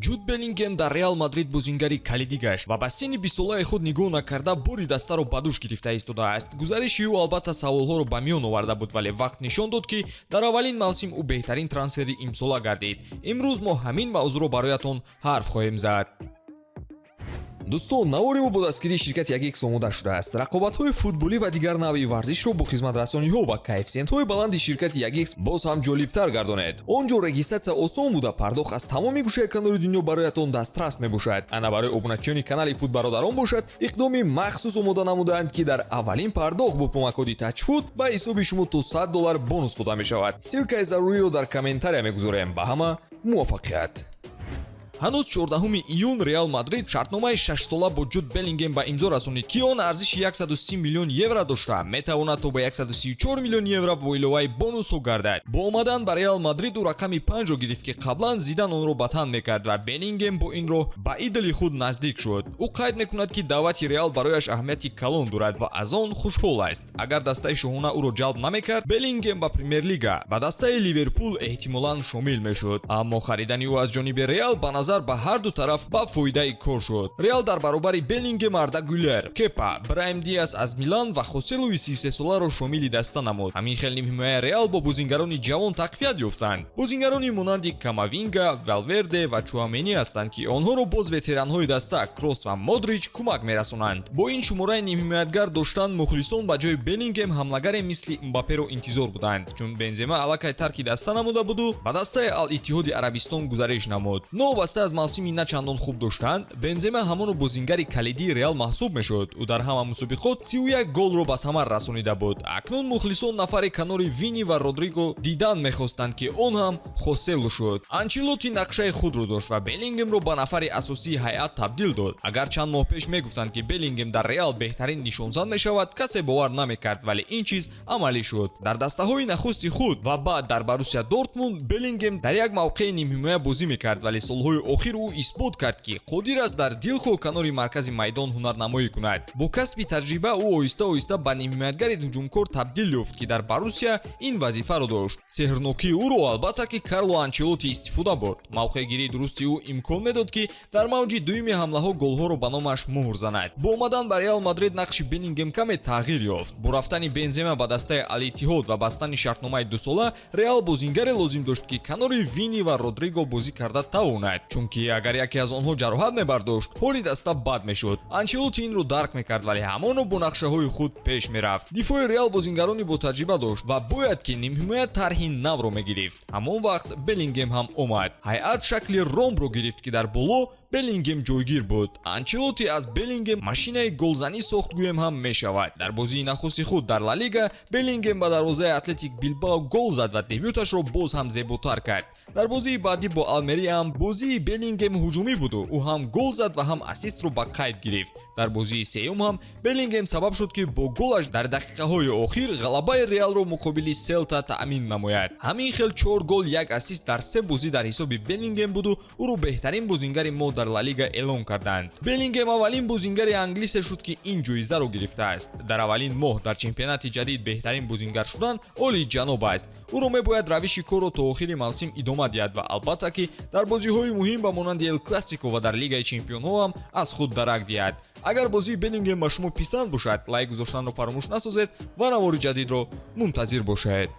Ҷуд Беллингем дар Реал Мадрид бозингари калидӣ гашт ва ба синни 20-солаи худ нигоҳ накарда, бори дастаро ба дӯш гирифта истодааст. Гузариши ӯ албатта саволҳоро ба миён оварда буд, вале вақт нишон дод, ки дар аввалин мавсим ӯ беҳтарин трансфери имсола гардид. Имрӯз мо ҳамин мавзӯъро бароятон ҳарф хоҳем зад. Дӯстон, навори мо бо дастгирии ширкати Ягикс омода шудааст. Рақобатҳои футболӣ ва дигар навъи варзишро бо хизматрасониҳо ва коэффисиентҳои баланди ширкати Ягикс боз ҳам ҷолибтар гардонед. Он ҷо регистрация осон буда, пардохт аз тамоми гӯшаи канори дунё бароятон дастрас мебошад. Ана, барои обуначиёни канали Футбародарон бошад, иқдоми махсус омода намудаанд, ки дар аввалин пардохт бо промокоди Тачфут ба ҳисоби шумо то 100 доллар бонус дода мешавад. Ссылкаи заруриро дар комментария мегузорем. Ба ҳама муваффақият! Ҳанӯз 14 июн Реал Мадрид шартномаи 6-сола бо Ҷуд Беллингем ба имзо расонид, ки он арзиши 130 миллион евро дошта, метавонад то ба 134 миллион евро бо иловаи бонусҳо гардад. Бо омадан ба Реал Мадрид ӯ рақами 5-ро гирифт, ки қаблан Зидан онро ба тан мекард, ва Беллингем бо ин роҳ ба идоли худ наздик шуд. Ӯ қайд мекунад, ки даъвати Реал барояш аҳамияти калон дорад ва аз он хушҳол аст. Агар дастаи шоҳона ӯро ҷалб намекард, Беллингем ба Премер-лига ба дастаи Ливерпул эҳтимолан шомил мешуд. Аммо харидани ӯ аз ҷониби Реал ба назар ба ҳарду тараф ба фоидаи кор шуд. Реал дар баробари Беллингем Арда Гулер, Кепа, Браим Диас аз Милан ва Хоселуи 33-соларо шомили даста намуд. Ҳамин хел нимҳимояи Реал бо бозингарони ҷавон тақвият ёфтанд. Бозингарони монанди Камавинга, Валверде ва Чуамени ҳастанд, ки онҳоро боз ветеранҳои даста Кросс ва Модрич кӯмак мерасонанд. Бо ин шумораи нимҳимоятгар доштан, мухлисон ба ҷои Беллингем ҳамлагаре мисли Мбапперо интизор буданд, чун Бензема аллакай тарки даста намуда буду ба дастаи Ал Иттиҳоди Арабистон гузариш намуд. Новобаста аз мавсими на чандон хуб доштанд, Бензема ҳамоно бозингари калидии Реал маҳсуб мешуд. Ӯ дар ҳама мусобиқот 31 голро ба самар расонида буд. Акнун мухлисон нафари канори Вини ва Родриго дидан мехостанд, ки он ҳам Хоселу шуд. Анчелоти нақшаи худро дошт ва Беллингемро ба нафари асосии ҳайат табдил дод. Агар чанд моҳ пеш мегуфтанд, ки Беллингем дар Реал беҳтарин нишонзан мешавад, касе бовар намекард, вале ин чиз амалӣ шуд. Дар дастаҳои нахусти худ ва баъд дар Боруссия Дортмунд Беллингем дар як мавқеи нимҳимоя бозӣ мекард, вале солҳои охир ӯ исбот кард, ки қодир аст дар дилхоҳ канори маркази майдон ҳунарнамоӣ кунад. Бо касби таҷриба ӯ оҳиста оҳиста ба нимҳимоятгари ҳуҷумкор табдил ёфт, ки дар Боруссия ин вазифаро дошт. Сеҳрнокии ӯро албатта ки Карло Анчелоти истифода бурд. Мавқеъгирии дурусти ӯ имкон медод, ки дар мавҷи дуюми ҳамлаҳо голҳоро ба номаш муҳр занад. Бо омадан ба Реал Мадрид нақши Беллингем каме тағйир ёфт. Бо рафтани Бензема ба дастаи Ал Иттиҳод ва бастани шартномаи 2-сола, Реал бозингаре лозим дошт, ки канори Вини ва Родриго бозӣ карда тавонад, чунки агар яке аз онҳо ҷароҳат мебардошт, ҳоли даста бад мешуд. Анчелоти инро дарк мекард, вале ҳамоно бо нақшаҳои худ пеш мерафт. Дифои Реал бозингарони ботаҷриба дошт ва бояд ки нимҳимоя тарҳи навро мегирифт. Ҳамон вақт Беллингем ҳам омад. Ҳайат шакли ромбро гирифт, ки дар боло Беллингем ҷойгир буд. Анчелоти аз Беллингем машинаи голзанӣ сохт, гӯем ҳам мешавад. Дар бозии нахусти худ дар Ла Лига Беллингем ба дарвозаи Атлетик Билбао гол зад ва дебюташро боз ҳам зеботар кард. Дар бозии баъдӣ бо Алмерия ҳам бозии Беллингем ҳуҷумӣ буду ӯ ҳам гол зад ва ҳам ассистро ба қайд гирифт. Дар бозии сеюм ҳам Беллингем сабаб шуд, ки бо голаш дар дақиқаҳои охир ғалабаи Реалро муқобили Селта таъмин намояд. Ҳамин хел чор гол, як ассист дар се бозӣ дар ҳисоби Беллингем буду ӯро беҳтарин бозингари мо дар Ла Лига эълон карданд. Беллингем аввалин бозингари англисе шуд, ки ин ҷоизаро гирифтааст. Дар аввалин моҳ дар чемпионати ҷадид беҳтарин бозингар шудан олиҷаноб аст. Ӯро мебояд равиши корро то охири мавсим идома диҳад ва албатта ки дар бозиҳои муҳим ба монанди Эл Классико ва дар Лигаи чемпионҳо ҳам аз худ дарак диҳад. Агар бозии Беллингем ба шумо писанд бошад, лайк гузоштанро фаромӯш насозед ва навори ҷадидро мунтазир бошед.